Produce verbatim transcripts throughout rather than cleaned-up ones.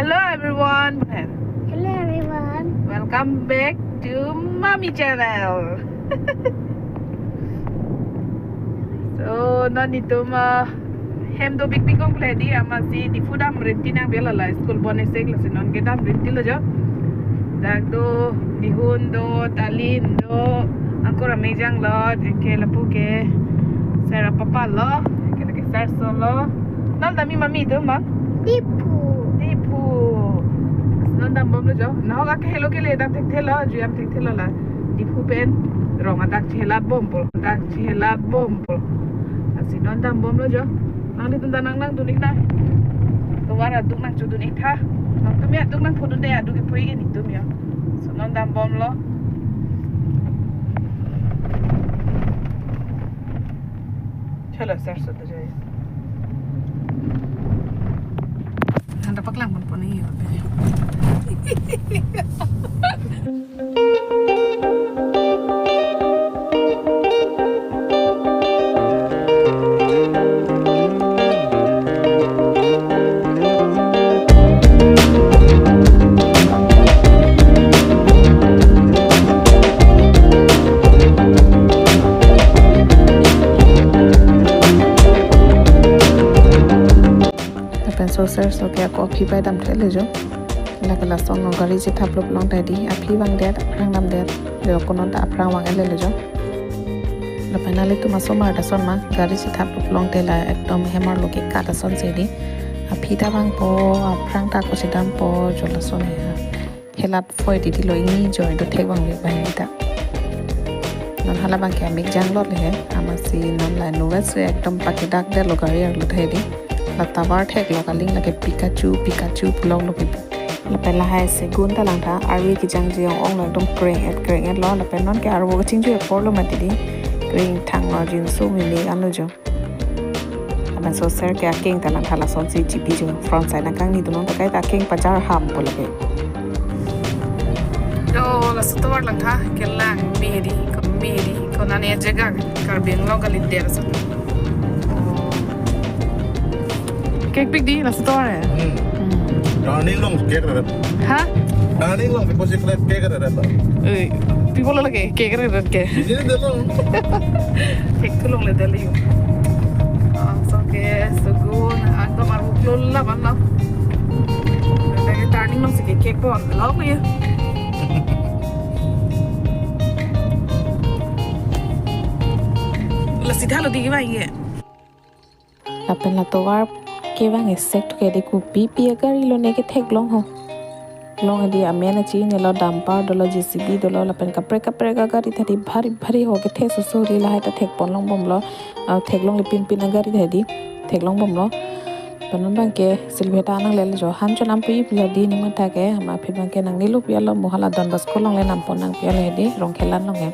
Hello everyone. Hello everyone. Welcome back to Mami channel. So non itum, uh, hem do big big kong kledi, amatsi Diphu dam rinti nang bela la school bon esek, lasi non ke dam rinti lo jo. Dak do Dihun do, Talin do, angkur amejang lo, ke lapu ke sera papa lo, ke ke sar so lo. Non dam-i mami do ma? Diphu. Diphu. Non dam bom lo jo. Nahok ake helo ke le dam thekthe lo, juyam thekthe lo la. Diphu pen rong adak chelat bom pol, adak chelat bom pol. Lasi non dam bom lo jo. Nanglitum ta nang nangdun-ik nang. Tovar aduk nangchodun-ik tha. Nangtum ya aduk nangphodunde, aduk ipui ke netum ya. So non dam bom lo. Chalo, sar so ta jai. Handa paklang pon pon iyo. Lapen so sar so ke ako aphi pai dam the le jo. Lake lason lo gari chethap lok long ta di, aphi vangdet, aphrang damdet, lo konon ta aphrang vang ele le jo. Lapen nanglitum asomar ta son ma, gari chethap lok long te la ekdom hem arlo ke kat ason si di. Aphi ta vangpo, aphrang ta ako si dampo, jo lason he. Helat foi di di lo, ingni joy do thek vangve banghini ta. Non hala abang ke amik jang lot le he, amatsi non la nuvet se ekdom pakedak det lo gari arlo the di. La tovar thek lo, kaling lake Pikachu, Pikachu pulo lo ke. Lapen lahai segun ta lang tha, arve kejangji ong ong lo, ekdom kreng et kreng et lo, lapen non ke arvo kachingju apor lo mati di. Kreng thang lo, jinso mimi anlo jo. Lapen so sar ke akeng ta lang tha, lason si chipi jo, front side nangkangni dunnon ta kai ta akeng pajar ham po lake. Yo, laso tovar lang tha, kelang mehdi, ko mehdi, ko nane jaga, Karbi Anglong kali der so. Kekpik di, laso tovar ya? Hmm. Hmm. Turning long kek ret. Ha? Turning long, people say kek ret. Eh, people lagi kek ret ke. Ini dia long. Kek tu long le dali. Ah, so ke, so go, na, ang to maru klol la ban la. Lagi turning long si kek pon, lo ya. La sida lo di ba ye. Lapen la tovar kevang esek tu ke di, kopi pi agari lo ne ketheklong ho. Long di amen achi ne lo, dumper dolo, J C B dolo, lapen kaprek kaprek agari ta di, bhari bhari ho kethe so so ri, lahai ta thek pon long bom lo. Ah, theklongle pin pin agari ta di, theklong bom lo. Lapen non abang ke Silvia ta nang le jo, han chonam pi pila di ning matha ke, ma aphi abang ke nangni lo pi alo, mo hala Don Bosco along le nam pon nang pi alo he di, Rongkhelan along he.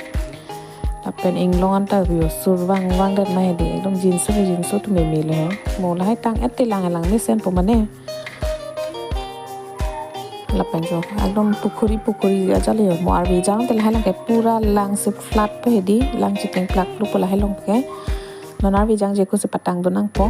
Lapen inglong anta view sur vang vang det ma he di, ekdom jinso ke jinso tu meme le he. Mo lahai tang et te lang lang mesen po mane. Lapen jo, ekdom pukhuri pukhuri aja le he. Mo arve jang te lahai lang ke pura lang si flat po he di, lang chiteng plak lu po lahai long ke. Non arve jangje ko si patang do nangpo.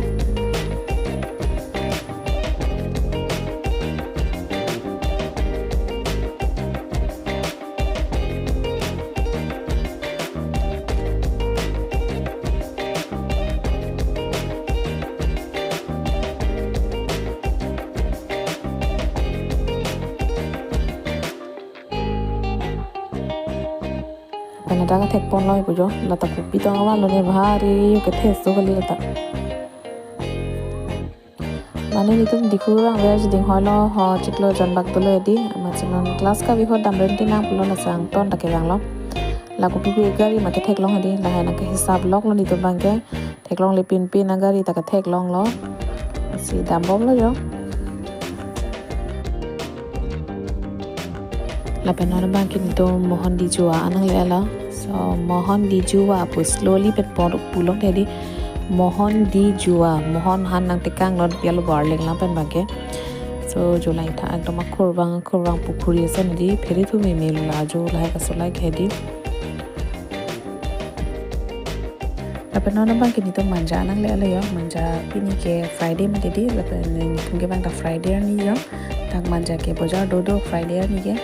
Lapen ladak kathek pon lo ipu jo, lata kopi tong awan lo ne, bhari kethe so kali lata. Mane netum Diphu vangver jiding hoi lo, ho chiklo jon bak dolo di, amat si non class kave ho dam rinti nang pulo, la sang ton ta kevang lo. La kopi pi gari ma ketheklong di, lahai nang kehisap lok lo netum abang ke. Theklongle pin pin agari ta ketheklong lo. Si dam bom lo jo. Lapen non abang ke netum Mohon Dijua anang le lo. So Mohon Dijua pu slowly pet por pulong tadi. Mohon Dijua, Mohon han nangtekang lo, pi alo barleng lapen abang ke. So jo lahai ta ekdom akhur vang akhur vang pukhuri ason di, phiri thu meme lo la jo lahai kasolai ke di. Lapen non abang ke netum manja nangle-lo jo, manja pini ke Friday mati di, lapen netum ke abang ta Friday arni jo, dak manja ke bojar dodo Friday arni ke.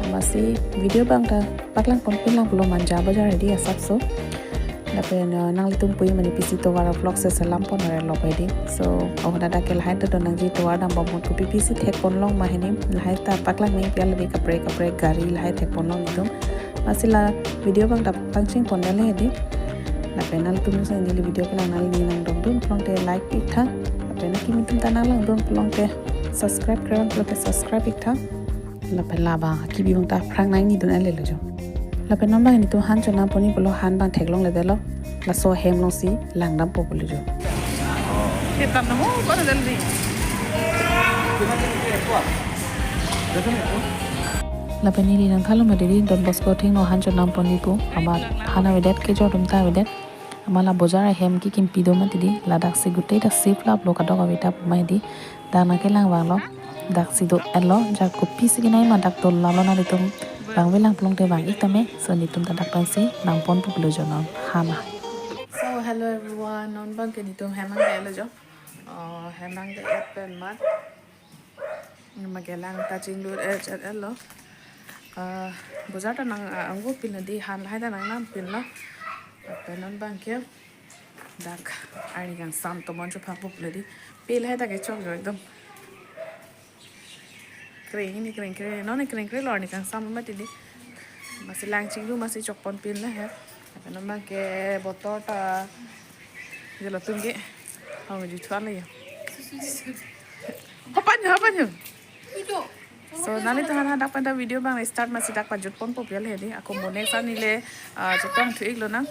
Amatsi video abang ta paklang ponpinlang pulo manja bojar hedi asapso. Lapen, uh, nanglitum pui mane pisi tovar vlog se selam pon ore lo hedi. So, oh, dak ke lahai ta donangji tovar dambom ahut kopi pisi thek ponlong ma hedi. Lahai ta paklang nangji pi alam hedi kaprek kaprek gari lahai thek ponlong netum. Amatsi la video abang ta pangcheng pon dale hedi. Lapen nanglitum jongsi neli video kelang nanglining nangdokdun pulote like pi-iktha. Lapen akimi atum ta nanglangdun pulote subscribe kre-an pulote subscribe iktha. Lapen labang akibi abang ta aphrang nangnidun ale lo jo. Lapen non abang netum han chonam ponji pulo, han abang theklongledetlo. Laso hem alongsi langdampo pulo jo. Kita namo pada daldi. Lapen neli nangthanlo mati di Don Bosco athengno han chonam ponji pu. Amat han avedet, kejor atum ta avedet. Amat la bojar ahem kekimpi do mati di, ladaksi gutei dak sip laplo kadokave ta pu ma hedi. Dak nangkelang vanglo, daksi do-etlo, jar kopisi kenai ma dak do lalo, nanglitum vangvelang pulote vang-ik tame. So netum ta dak pensi nangponpo pulo jo non han. So hello everyone, non abang ke netum hem nangdelo jo. Oh, hem nangde-et pen amat. Magelang ta chinglut-et-et lo. Ah, bojar ta nang, ah, anggo pin di, han lahai ta nangnam pinlo. Lapen non abang ke dak arni kangsam tomon chopha pulo di. Pi lahai ta kechok jo ekdom. Kring ni kring kring, non ni kring kring lo arni kangsam mati di. Amatsi lang chinglu amatsi chok ponpinlo he. Lapen non abang ke botor ta jelo tum ke. Hong ju thuan le jo. Hapan jo, hapan jo. So nanglitum han hadak pen ta video abang start amatsi dak pajut ponpo pi alam hedi. Ako mo next arni le, ah, chetong thu-iklo nang.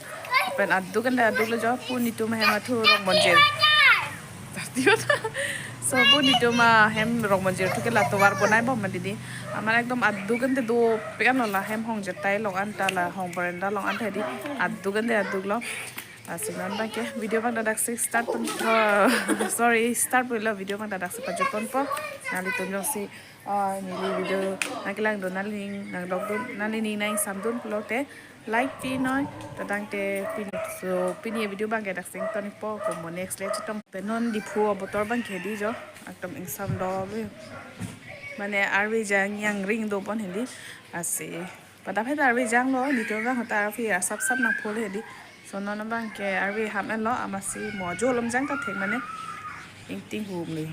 Pen aduk ande aduk lo jo, pu netum ahem athu Rongmonjir. Tati bata. So pu netum ahem Rongmonjir thu ke la tovar bonaibom mati di. Amat ekdom aduk ande dopik-an lo, la hem hong jetai along an ta, la hong veranda along an ta hedi. Aduk ande aduk lo. Amatsi non abang ke video abang ta daksi start pon, oh, sorry, start pulo, video abang ta daksi pajut ponpo. Nanglitum jongsi, ah, neli video nangkelangdun, nanglining nangdokdun, nanglining nangsamdun pulote like pinoi. Tangte pini, so pini video abang ke daksi ingtonpo, ako mo next le chetong. Pen non Diphu abotor abang ke hedi jo, ekdom ingsam do lo. Mane arve jang yang ring do pon hedi. Amatsi pada pheta arve janglo, netum abang ta arve asap sap nangpho le hedi. So non abang ke arve ham-etlo, amatsi mo ajo alom jang ta thek mane ingting hum le.